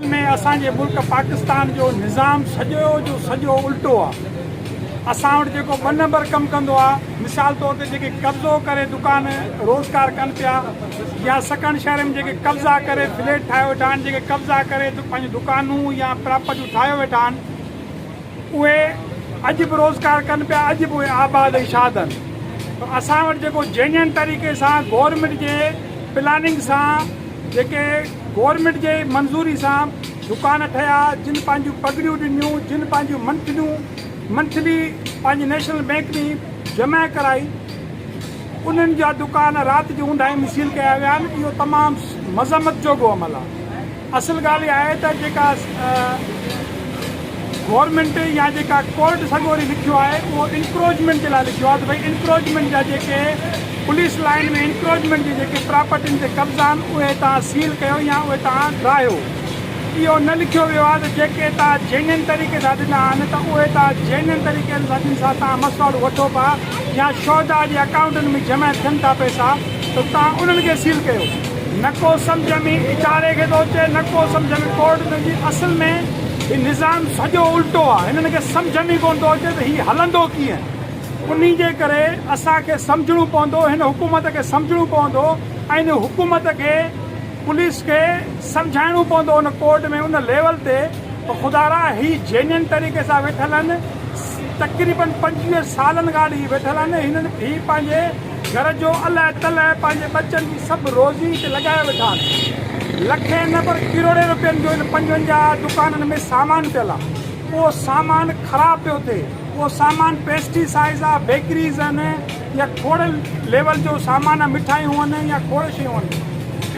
۾ اسان جي ملڪ پاڪستان جو نظام سڄو جو سڄو الٽو آ. اسان وٽ جيڪو ٻه نمبر ڪم ڪندو آ، مثال طور تي جيڪي قبضو ڪري دڪان روزگار ڪن پيا يا سڪڻ شهر ۾ جيڪي قبضا ڪري فليٽ ٺاهيو ويٺا آهن، جيڪي قبضا ڪري پنهنجون دڪانون يا پراپرٽيون ٺاهيو ويٺا آهن، اهي اڄ به روزگار ڪن پيا، اڄ به اهي آباد ۽ شاد آهن. پر اسان وٽ جيڪو جينين طريقي سان گورنمينٽ جي پلاننگ سان جيڪي گورنمينٽ جي منظوري سان دڪان ٺهيا، جن پنهنجون پڳڙيون ڏنيون، جن پنهنجون منٿليون منٿلي پنهنجي نيشنل بئنڪ ۾ جمع ڪرائي، انهن جا دڪان رات جي اونداهي ۾ سيل ڪيا ويا آهن، اهو تمام مذمت جوڳو عمل آهي. اصل ڳالهه اها آهي ته جيڪا گورنمينٽ يا جيڪا ڪورٽ سڳوري لکيو آهي اهو انڪروچمينٽ جي لاء لکيو آهي ته ڀئي انڪروچمينٽ جا جيڪي پوليس لائين ۾ انڪروچمينٽ جي جيڪي پراپرٽين تي قبضا آهن اهي توهان سيل ڪيو يا اهي توهان ڊاهيو. اهو نه لکيو ويو آهي ته جيڪي توهان جينين طريقي سان ڏنا آهن ته اهي توهان جينين طريقي سان جن سان توهان مسواڙو وٺو پيا يا شهداء جي اڪائونٽن ۾ جمع ٿين ٿا پئسا ته توهان انهن کي سيل ڪيو. نه ڪو سمجهه ۾ اداري کي ٿو اچي نه ڪو سمجهه ۾ ڪورٽ ۾ اچي اصل ۾ هي نظام سڄو الٽو آهي هنن کي سمجهه ۾ ڪونه ٿو اچي ته هي هلندو ڪيئن. انهي جي ڪري اسان کي سمجهڻو پوندو، هن حڪومت کي سمجهڻو پوندو ۽ ان حڪومت کي پوليس کي سمجهائڻو پوندو ان ڪورٽ ۾ ان ليول تي ته خدارا هي جينين طريقي سان ويٺل آهن تقريبن 25 سالن کان هي ويٺل آهن هنن هي پنهنجي گهر جو الهه تلهه پنهنجي ٻچن جي سڀ روزي هتي لڳايو ويٺا آهن لکين نه پر ڪروڙين روپين جو هن 55 دڪانن ۾ سامان پيل آهي اهو سامان خراب پيو ٿئي. اهو سامان پيسٽري سائيز آ، بيڪريز آهن يا کوڙ ليول جو سامان آ، مٺايون آهن يا کوڙ شيون آهن.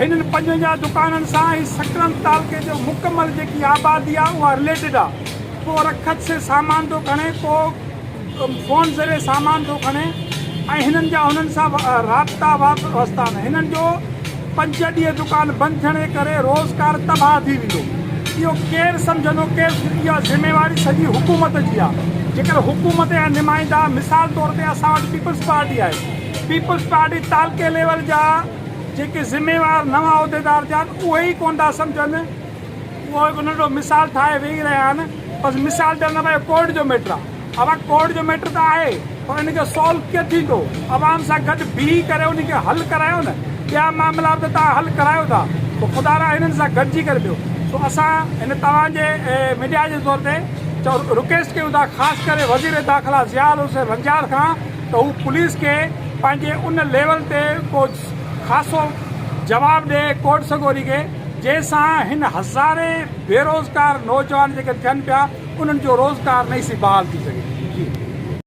هنن 55 دڪانن سان هي سڪرنڊ تعلقي جو مڪمل جيڪي آبادي آ اها رليٽيڊ آ. ڪو رکت سي سامان ٿو کڻي، ڪو فون ذريعي سامان ٿو کڻي ۽ هنن جا هنن سان رابطا واسطا آهن. هنن جو پنج ڏينهن دڪان بند ٿيڻ جي ڪري روزگار تباهه ٿي ويندو. اهو ڪير سمجهندو ڪير اها ذميواري سڄي حڪومت جي آهي. جيڪر حڪومت جا نمائندا مثال طور تي اسان وٽ پيپلز پارٽي آهي پيپلز پارٽي تعلقي ليول جا جيڪي ذميوار نوان عهديدار ٿيا آهن اهي ئي ڪونه ٿا سمجهن اهو هڪ ننڍڙو مثال ٺاهي ويهي رهيا آهن بس مثال ڏيڻ نه ڀائي ڪورٽ جو ميٽر آهي. اها ڪورٽ جو ميٽر ته آهي پر ان کي سالو ڪيئن ٿيندو؟ عوام سان گڏ بيهي ڪري ان کي حل ڪرايو نه، ٻيا معاملا به ته توهان حل ڪرايو ٿا پوء خدارا هنن سان گڏجي ڪري بيهو. سو اسان هن توهان جي ميڊيا جي زور تي چئو رڪويسٽ ڪيون ٿا خاص ڪري وزير داخلا ضياء الحسين رنجار کان ته هو پوليس کي پنهنجي ان ليول تي ڪو خاصو جواب ڏئي ڪورٽ سڳوري کي جنهن سان هن هزارين بيروزگار نوجوان جيڪي ٿين پيا انهن جو روزگار نئين سين بحال ٿي سگهي. جي.